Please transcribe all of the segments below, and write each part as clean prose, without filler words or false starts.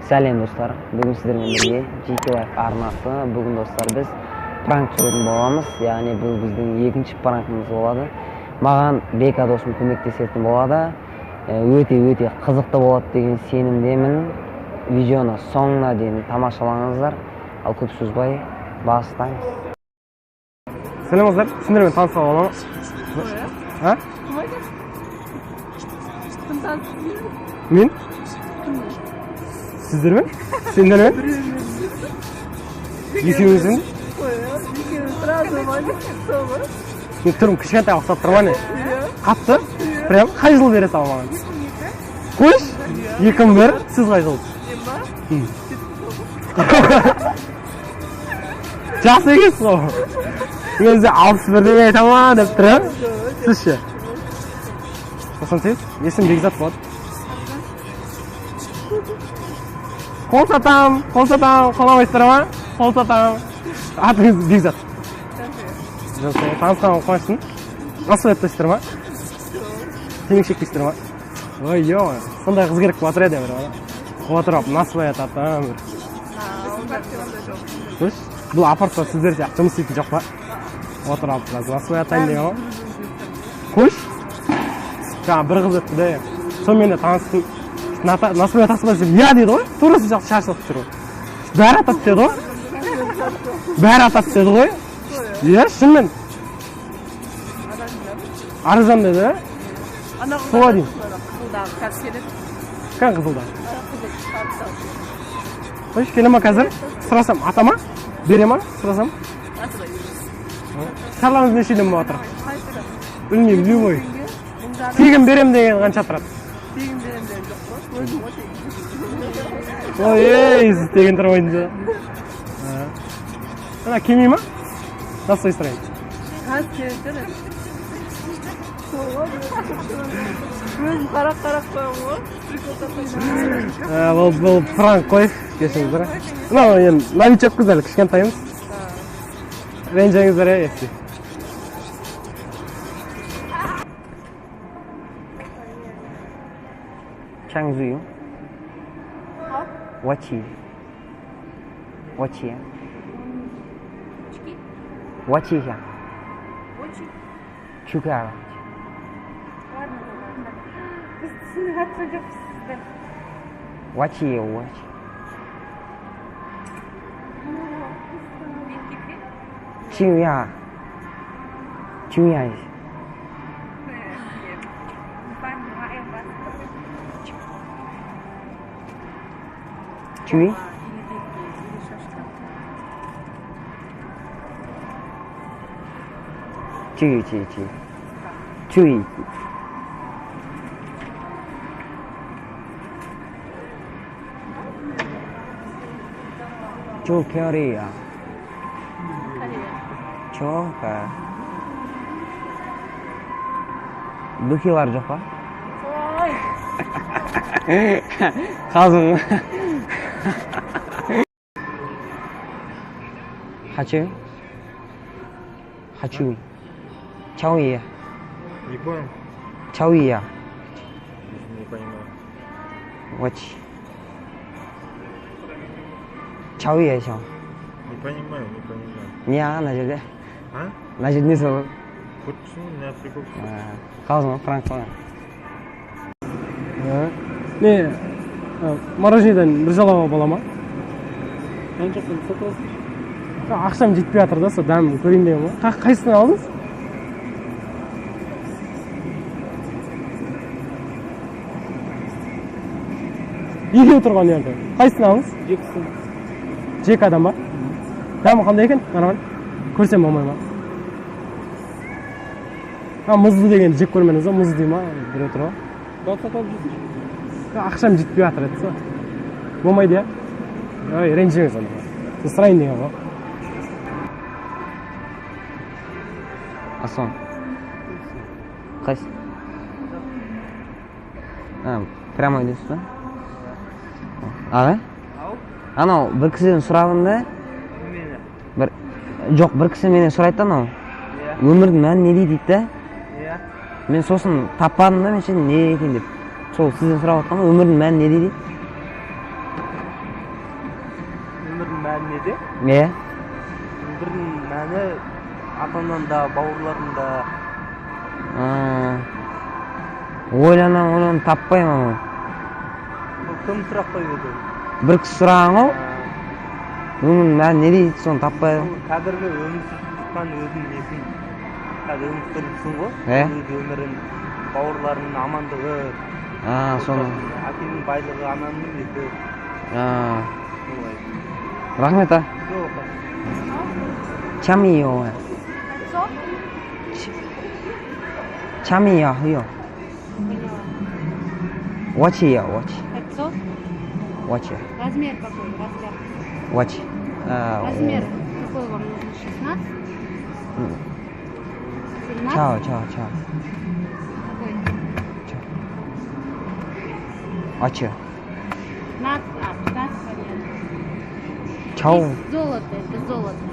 Сәлем достар, бүгін сіздермен бірге Жеке Лайф арнасы. Бүгін достар біз пранк түсіретін боламыз. Яғни бұл біздің екінші пранкымыз болады. Маған Бека досым көмектесетін болады. Өте-өте қызықты болады деген сенімдемін. Видеоны соңына дейін тамашалаңыздар. Ал көп созбай бастаймыз. Сәлем қыздар, сендермен таныса аламын ма? А? Кім танысып? Мен? Сіздермен? Сендермен? Екеумізбен? Екеуміз сразу ма? Сол ғой. Мен түрім кішкентай ұқсап тұр ма не? Қатты? Прям қай жыл бере сал маған? Қойшы? 2001, сіз қай жыл? Мен ба? Жас екенсіз ғой. Мен сізге 61 деп айта ма деп тұр, ә? Сіз ше? 98? Есімім Бекзат болады. Қол сатам, қол сатам, қаламайсыздар ма? Қол сатам. Атыңыз Бекзат. Жансая, танысқаныма қуаныштымын. Насыбай атпайсыздар ма? Темекі шекпейсіздер ма? Ой, ё, сондай қыз керек болып жатыр еді бір бала. Отырып насыбай ататын бір. Қойшы, бұл апарса сіздер сияқты жұмыс істейтін жоқ па? Отырып біраз насыбай атайын деген ғой. Қойшы, жаңа бір қыз өтті де, сонымен де таныстым. Насыбай атасыз ба десем, иә деді ғой. Тура сол жақта шаш сатып жүр ғой. Бәрі атады деді ғой. Бәрі атады деді ғой. Иә, шынымен. Арзан деді, ә? Солай деймін. Қызылдағы қазір келеді. Кән қызылдағы? Қойшы, келе ма қазір? Сұрасам, ата ма? Бере ма? Сұрасам? Шарларыңыз нешеден болып жатыр? Білмеймін, любой. Тегін берем деген қанша тұрады? Тегін берем деген жоқ қой. Өзім ғой тегін. Ой, ей, сіз тегін тұрмайтын шығар. Ана келмей ма? Насыбай сұрайын. Қазір келеді. Сол ғой. Өзім қарап-қарап қоямын ғой. Бұл пранк қой, кешіріңіздер. Мынау енді новичок қыз әлі, кішкентайымыз. Ренжіңіздер, если. Чаңзую. Вачи. Вачи. Вачиха. Чукара. Біз түсініп жатқан жоқпыз сізді. Вачи, вачи. Чуя. Чуя. Чуи? Чуи, чуи, чуи. Чуи. Чу Корея. Чока. Духилар жоқ па? Ой. Қалдым. Хочу. Хочу. Чауия. Не понял. Чауия. Не понимаю. Вач. Чауия шау. Не понимаю, не понимаю. Не, ана жерде. А? Мына жерде не сол? Почему не прикол? Қалдым ғой, пранк қылған. Не, мороженыйдан бір жалауға бола ма? Ақшам жетпей жатыр да, сол дәмін көрейін деген ғой. Қайсысын алдыңыз? Екеуі тұрған жерде. Қайсысын алдыңыз? Екісін. Жеке адам ба? Дәмі қандай екен? Нормаль. Көрсем болмай ма? А, мұзды дегенді жеп көрмедіңіз ба? Мұз дей ма? Біреу тұр ғой. Сатып алып жесейші. Ақшам жетпей жатыр еді сол. Болмайды, иә? Ой, ренжімеңіз онда. Сіз сұрайын деген ғой. Асон. Қайсы? А, прямо дейсіз ба? Аға? Анау бір кісіден сұрадым да. Бір жоқ, бір кісі менен сұрайды да анау. Өмірдің мәні неде дейді да. Мен сосын таппадым да, мен ше не екен деп. Сол сізден сұрап жатқаным, өмірдің мәні неде дейді. мәні неде? Иә. Өмірдің мәні ата-анаң да, бауырларың да. Ойланамын, ойланып таппаймын оны. Бұл кім сұрақ қойып еді? Бір кісі сұраған ғой. Өмірдің мәні не дейді, соны таппай. Бұл қазіргі өмір сүріп жатқан өзің несің? Қазір өмір сүріпсің ғой. Ә? Өз өмірің, бауырларыңның амандығы. Соны. Әкеңнің байлығы, ананың несі. Солай. Рахмет, а. Жоқ. Чамио. Чамио, хио. Вачи, вачи. Кольцо? Вачи. Размер какой? Размер. Вачи. Размер какой вам нужен? 16? 17? Чао, чао, чао. Какой? Чао. Вачи. 15, 15, понятно. Чао. Здесь золото, это золото.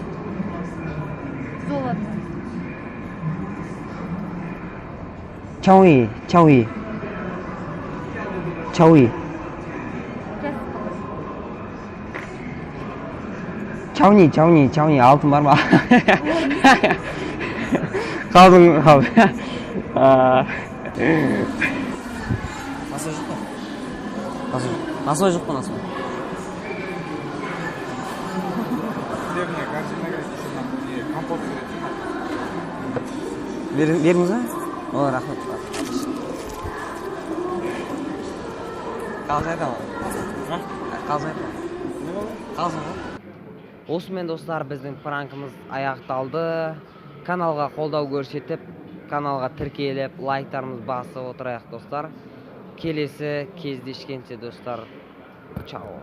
Золото. Чауи, чауи. Чауи. Чауни, чауни, чауни, алтын бар ма? Қалдың, қалдың. Насвай жоқ па? Насвай жоқ па, насвай? Хлебная корзина керек, еще нам не компот керек. Бердіңіз ба? О, рахмет. Қалжың айтамын. Қалжың айтамын. Қалжың ғой. Осымен, достар, біздің пранкымыз аяқталды. Каналға қолдау көрсетіп, каналға тіркеліп, лайктарымыз басып отырайық, достар. Келесі кездескенше, достар. Чао.